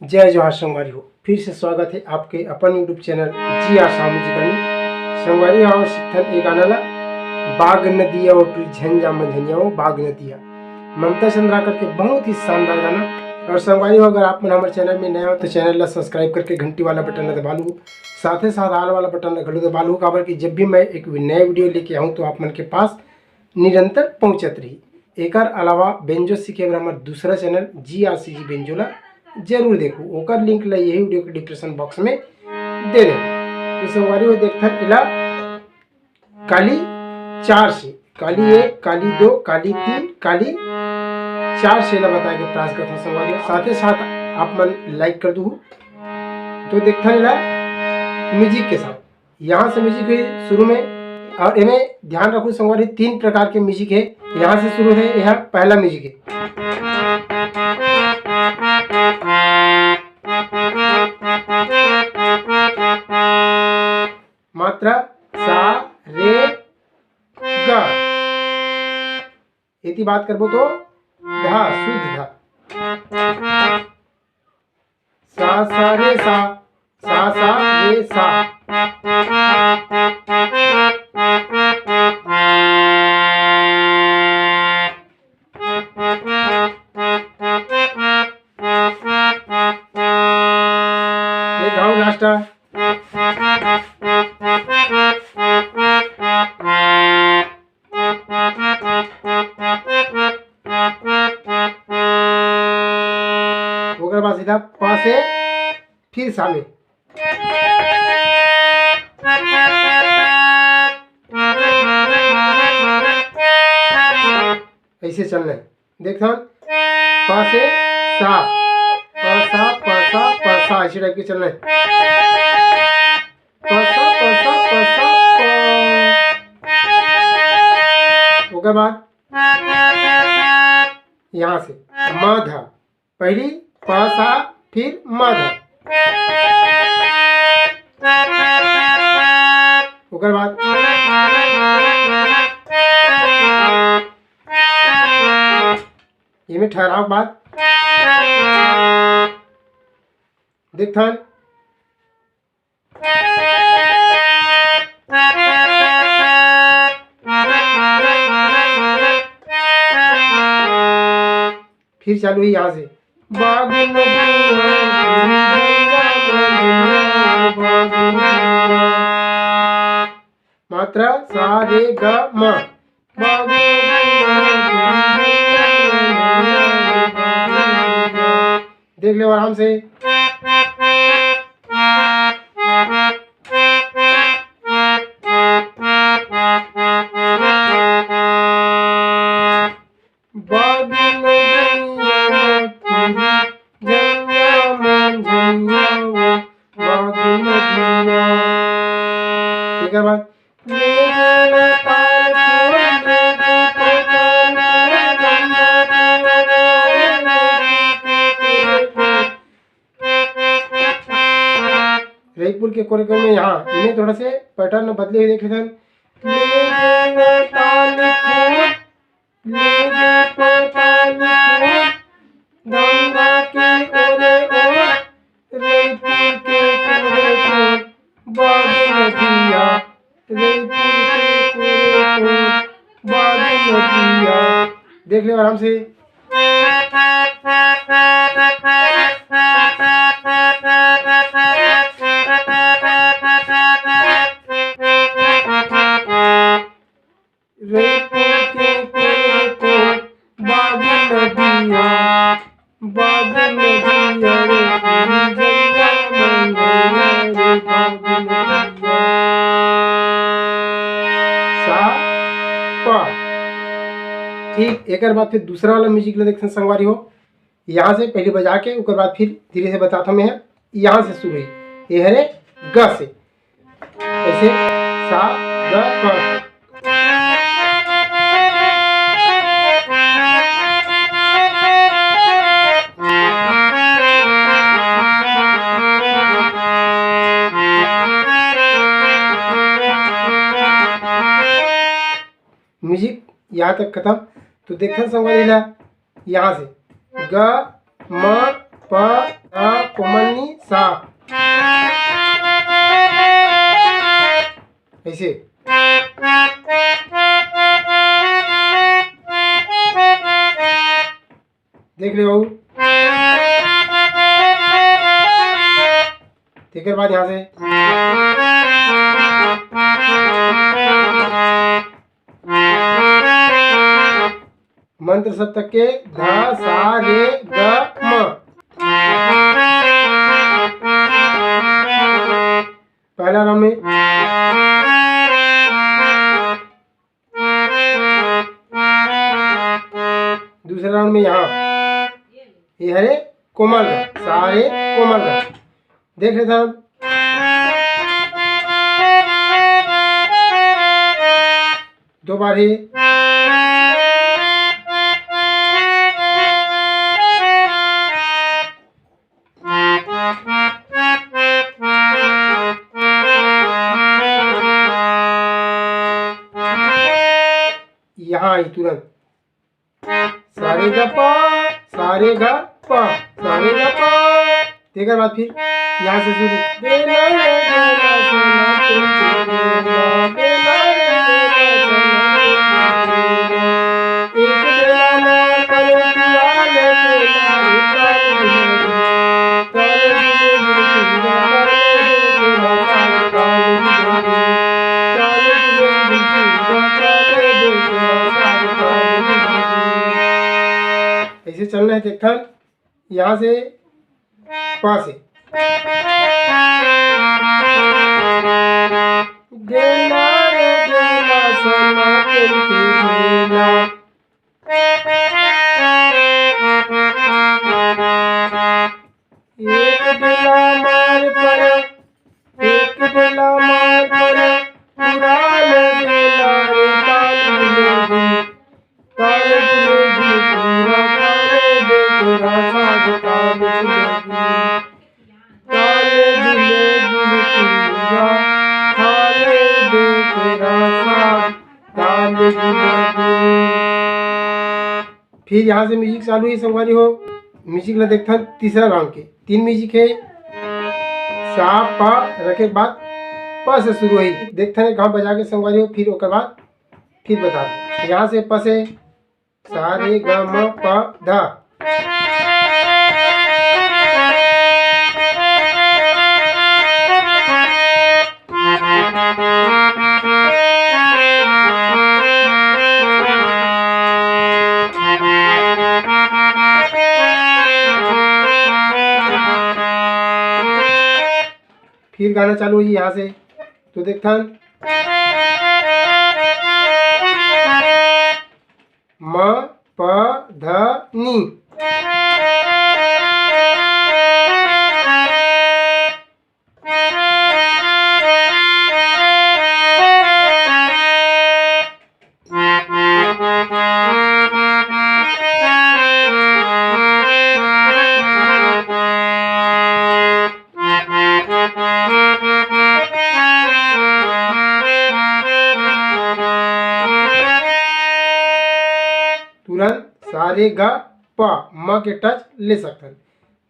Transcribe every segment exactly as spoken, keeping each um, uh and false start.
जय जोहार संगवारी हो, फिर से स्वागत है आपके अपन YouTube चैनल जी आर साहू म्यूजिकल में। संगवारी हो, आज सीखथन ए गाना ला, बाग नदिया वो टूरी झंझा मंझनिया वो बाग नदिया। ममता चंद्राकर के बहुत ही शानदार गाना। और संगवारी हो, अगर आप मन हमारे चैनल में नए हो तो चैनल ला सब्सक्राइब करके घंटी वाला बटन ला दबा लू, साथ ही साथ ऑल वाला बटन ला घलो दबा लू, काबर कि जब भी मैं एक नया वीडियो लेके आऊँ तो आप मन के पास निरंतर पहुंचत रही। एकर अलावा बेंजो सीखे बर हमर दूसरा चैनल जी आर सी जी बेंजो ला जरूर देखू, ओकर लिंक ला यही वीडियो के डिस्क्रिप्शन बॉक्स में दे दे। तो संगवारी हो, देखथन इला काली चार से, काली एक, काली दो, काली तीन, काली चार से ला बताए के प्रयास करथन संगवारी हो। साथ ही साथ आप मन लाइक कर दू। तो देखथन इला म्यूजिक के साथ, यहाँ से म्यूजिक हुई शुरू में। और इमे ध्यान रखू संगवारी, तीन प्रकार के म्यूजिक है। यहाँ से शुरू है, यह पहला म्यूजिक है। मात्रा सा रे गा। एती बात करबो तो धा, शुद्ध धा। सा सा रे सा, सा सा रे सा। एक घाव लास्ट। ओकर बाद सीधा प से फिर सा में। ऐसे चलना है, देखथन। प से सा, प सा, प सा, प सा, ऐसे टाइप के चलना है। प सा, प सा, प सा, प। ओकर बाद यहाँ से म धा, पहली प सा, फिर म धा। ओकर बाद एमे ठहराव के बाद देखथन। फिर चालू ही यहाँ से। बाग नदिया, बाग नदिया। मात्रा सा रे ग म। बाग नदिया, देख ले आराम से। बाग नदिया, झंझा मंझनिया वो, बाग नदिया। ठीक है बात। रईपुर के कोरेकर में यहाँ इन्हें थोड़ा से पैटर्न बदले हुए देखे थे। ले गे पताल फूल, गंगा के ओरे ओर, रईपुर के कोरे कोर, बाग नदिया, रईपुर के कोरे कोर, बाग नदिया। देख ले आराम से। रईपुर के कोरे कोर बाग नदिया। बादल नदिया रे, पूरी झंडा मंगैया रे, बादल नदिया। सा, प। ठीक, एकर बाद फिर दूसरा वाला म्यूजिक ला देखथन संगवारी हो। यहाँ से पहले बजा के, ओकर बाद फिर धीरे से बताथन मैं। यहाँ से शुरू है, ये हरे ग से। ऐसे सा, ग, प। म्यूजिक यहाँ तक खत्म। तो देखथन संगवारी ला, यहाँ से ग, म, प, ध, कोमल नी, सा। ऐसे देख ले बाबू। तेकर बाद यहाँ से मंत्र सप्तक के ध, सा, रे, ग, म। पहला राउंड में, दूसरे राउंड में यहाँ, ये हरे कोमल ग, सा, रे, कोमल ग। देख लेथन, दो बार ही। यहाँ आई तुरंत, सा रे ग प, सा रे ग प, सा रे ग प। तेकर बाद फिर यहाँ से शुरू। ऐसे चलना है, देखथन। यहाँ से प से। देना रे देना, सोना तुमको देना। एक बेला मार पड़ा, एक बेला मार पड़ा, पूरा ले बेला रे ताल ले। फिर यहाँ से म्यूजिक चालू है संगवारी हो। म्यूजिक ला देखथन तीसरा राउंड के। तीन म्यूजिक है, सा पा रखे के बाद प से शुरू है। देखथन एक घाव बजा के संगवारी हो, फिर ओकर बाद फिर बता। यहाँ से प से सा रे ग म प ध। फिर गाना चालू होही यहाँ से, तो देखथन। म प ध नी। तुरंत सा रे ग प म के टच ले सकथन।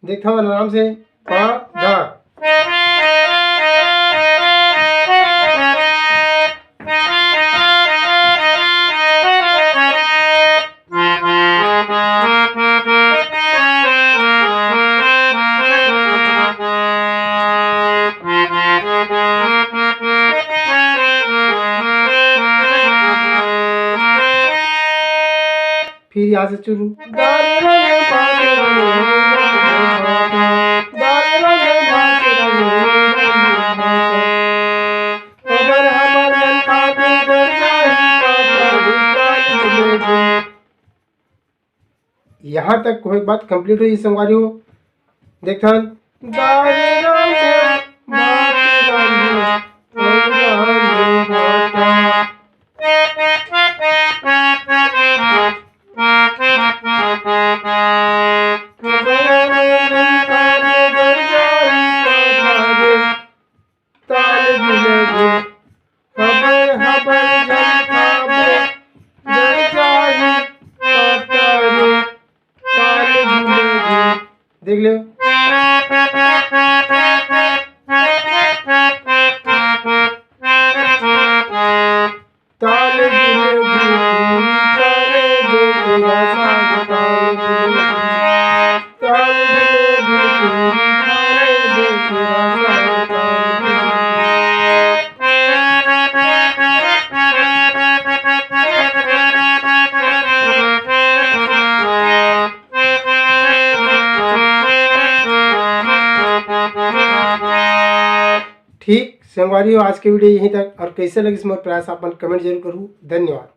देखथन आराम से, प ध। फिर यहाँ से शुरू। यहाँ तक होए के बाद complete हो जाही संगवारी हो। देखथन, दाई रंग भात रंग, पौधा में भाटा। ताल गिलबे, हबर हबर झन खाबे, जर जाही पतरे, ताल गिलबे। देख ले। ताल गिलबे, ताल गिलबे, ताल गिलबे। ठीक संगवारी हो, आज के video यहीं तक। और कैसे लगिस मोर प्रयास, आप मन comment जरूर करू। धन्यवाद।